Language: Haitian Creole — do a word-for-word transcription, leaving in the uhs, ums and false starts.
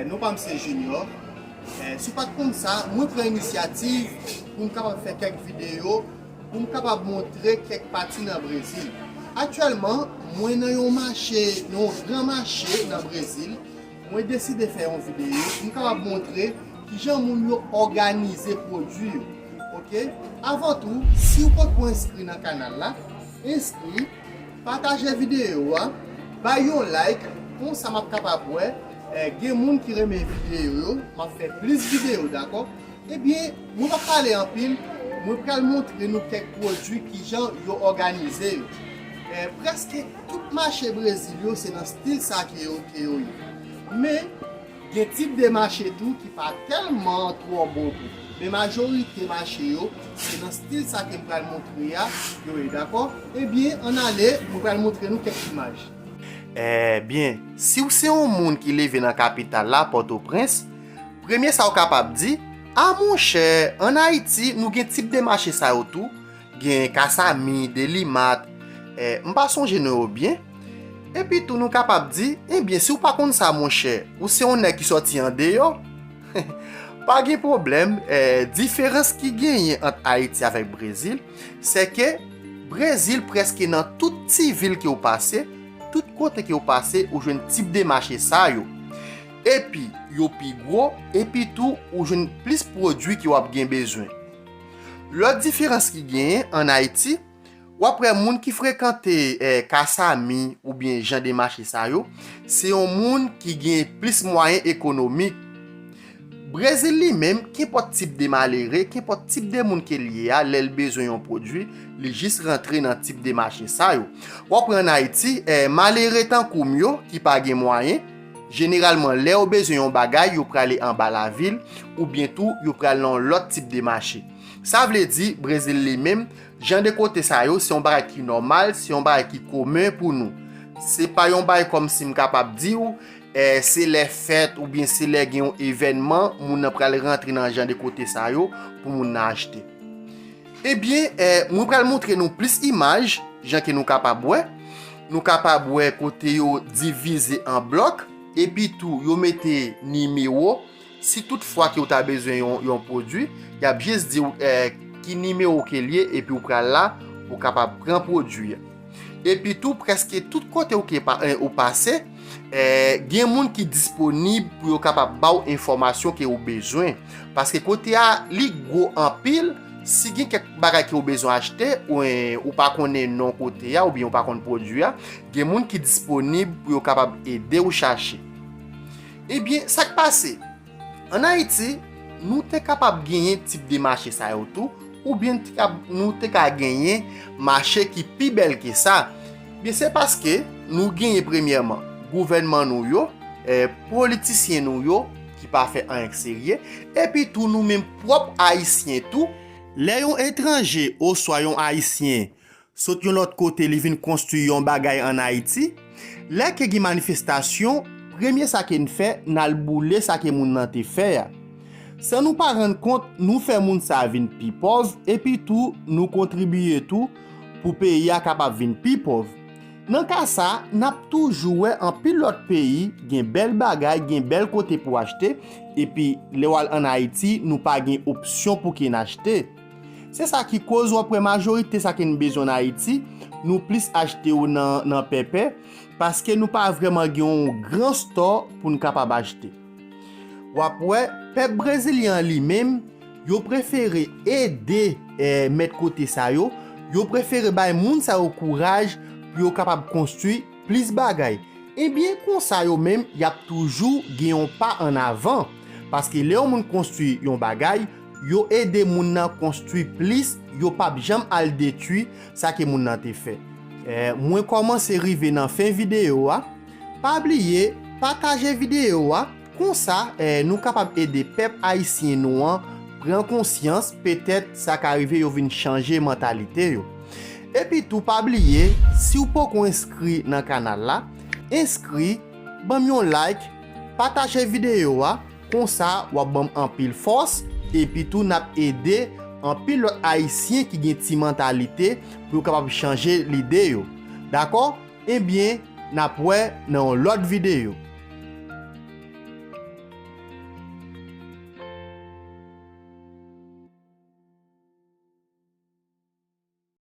Non pa m se Junior. Eh, si w pa t konn sa, mwen pran inisyativ pou m kapab fè kèk videyo, pou m kapab montre kèk pati nan Brezil. Aktyèlman, mwen nan yon mache, nan yon gran mache nan Brezil. Mwen deside fè yon videyo pou m kapab montre kijan moun yo òganize pwodui yo. Oke? Avan tou, si w potko enskri nan kanal la, enskri, pataje videyo a, bay yon like, konsa m ap kapab wè, eh, gen moun ki renmen videyo yo, m ap fè plis videyo, dakò? Ebyen, mwen p ap pale anpil, mwen pral montre nou kèk pwodui kijan yo òganize yo. Eh, prèske tout mache Brezil yo, se nan stil sa ke yo, ke yo ye. Men, gen tip de mache tou ki pa tèlman twò bon tou. Men majorite mache yo, se nan stil sa ke m pral montre a, yo ye, dakò? Ebyen, ann ale, mwen pral montre nou kèk imaj. Ebyen, si w se yon moun ki leve nan kapital la, Pòtoprens, premye sa w kapab di, a monchè, ann Ayiti, nou gen tip de mache sa yo tou, gen Kasami, Delimat, eh, m pa sonje non yo byen. Epi tou nou kapab di, ebyen, si w pa konn sa, monchè, ou se yon nèg ki sòti andeyò, pa gen pwoblèm, eh, diferans ki genyen ant Ayiti avèk Brezil, se ke Brezil prèske nan tout ti vil ke w pase, tout kote ke w pase, ou jwenn tip de mache sa yo. Epi, yo pi gwo, epi tou, ou jwenn plis pwodui ke w ap gen bezwen. Lòt diferans ki genyen ann Ayiti, w ap wè moun ki frekante, eh, Kasami oubyen jan de mache sa yo, se yon moun ki gen plis mwayen ekonomik. Brezil li menm, kenpòt tip de malere, kenpòt tip de moun ke l ye a, lè l bezwen yon pwodui, li jis rantre nan tip de mache sa yo. W ap wè ann Ayiti, eh, malere tankou m yo, ki pa gen mwayen, jeneralman, lè yo bezwen yon bagay, yo prale anba lavil, oubyen tou, yo pral nan yon lòt tip de mache. Sa vle di, Brezil li menm, jan de kote sa yo, se yon bagay ki nòmal, se yon bagay ki komen pou nou. Se pa yon bagay kòmsi m kapab di w, eh, se lè fèt oubyen se lè gen yon evènman, moun nan pral rantre nan jan de kote sa yo pou moun nan achte. Ebyen, eh, mwen pral montre nou plis imaj, jan ke nou kapab wè. Nou kapab wè kote yo divize an blòk, epi tou yo mete nimewo. Si tout fwa ke w ta bezwen yon, yon pwodui, y ap jis di w, eh, ki nimewo ke l ye, epi w pral la, ou kapab pran pwodui a. Epi tou, prèske tout kote ou ke pa, eh, ou pase, eh, gen moun ki disponib pou yo kapab ba w enfòmasyon ke ou bezwen. Paske kote a, li gwo anpil, si gen kèk bagay ke ou bezwen achte, ou, eh, ou pa konnen non kote a, oubyen ou pa konn pwodui a, gen moun ki disponib pou yo kapab ede w chache. Ebyen, sa k pase? Ann Ayiti, nou te kapab genyen tip de mache sa yo tou, oubyen te kab-, nou te ka genyen mache ki pi bèl ke sa. Byen, se paske nou genyen premyèman gouvènman nou yo, eh, politisyen nou yo ki pa fè anyen k serye, epi tou nou menm pwòp Ayisyen tou. Lè yon etranje oswa yon Ayisyen sot yon lòt kote, li vin konstwi yon bagay ann Ayiti. Lè ke gen manifestasyon, premye sa ke n fè, n al boule sa ke moun nan te fè a. San nou pa rann kont, nou fè moun sa a vin pi pòv, epi tou, nou kontribiye tou pou peyi a kapab vin pi pòv. Nan ka sa, n ap toujou wè anpil lòt peyi gen bèl bagay, gen bèl kote pou achte, epi lè w al ann Ayiti, nou pa gen opsyon pou ke n achte. Se sa ki koz w ap wè majorite sa ke n bezwen ann Ayiti, nou plis achte yo nan, nan pèpè, paske nou pa vrèman gen yon gran stò pou n kapab achte. W ap wè, pèp brezilyen an li menm, yo prefere ede, eh, mèt kote sa yo, yo prefere bay moun sa yo kouraj pou yo kapab konstwi plis bagay. Ebyen, konsa yo menm, y ap toujou gen yon pa annavan. Paske lè yon moun konstwi yon bagay, yo ede moun nan konstwi plis, yo p ap janm al detwi sa ke moun nan te fè. Eh, mwen kòmanse rive nan fen videyo a. Pa bliye, pataje videyo a. Konsa, eh, nou kapab ede pèp ayisyen nou an pran konsyans, petèt sa ka rive yo vin chanje mantalite yo. Epi tou, pa bliye, si w poko enskri nan kanal la, enskri, ban m yon like, pataje videyo a, konsa w ap ban m anpil fòs, epi tou n ap ede anpil lòt Ayisyen ki gen ti mantalite pou yo kapab chanje lide yo. Dakò? Ebyen, n ap wè nan yon lòt videyo.